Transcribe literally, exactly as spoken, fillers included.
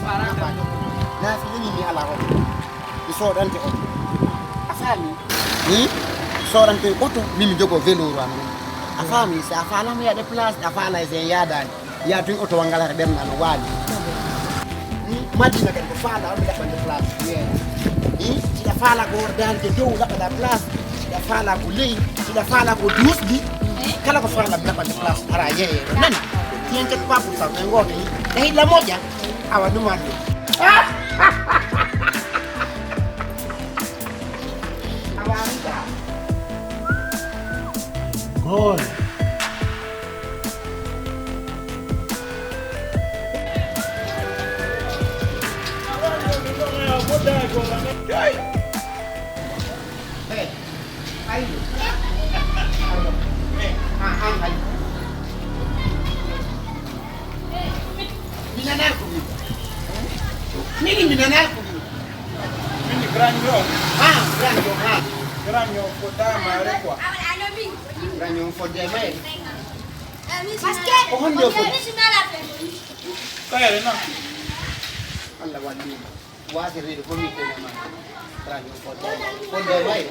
Nafi woni mi ala oto. Mi soodante oto. A faami? Hmm? Soodante oto, min mi jogo velouru am. A faami? Si a faalaama yaade place, a faala e sen yaadaani. Yaa tun oto wanngal hara ɓernde no waali. Hmm? Madina kadi ko faala on mi ɗaɓɓande place. Yeah. Hmm? Si a faala ko wordaani to dow laɓɓaɗa place. Si a faala ko ley, si a faala ko duusɗi. Kala ko faala mi ɗaɓɓande place. Ara yeeye. Nani? Tien ket pas pour ça. Mais ngoto yi. Tawi la moƴƴa. Awa ɗum addi. Awa ɗum. Gol. Hey. Ay. Ay. Hey. Ah, ah, ay. Mi nanay ko wiide. Mini mi nanay ko wiide. Mini grand yo. Ah, grand yo, ah. Grand yo fodama re quoi. Grand yo fodama re. Ko honde o foti? Kayre non. Allah walli. Wasi rede ko mi tene ma. Grand yo fodama. Fodama re.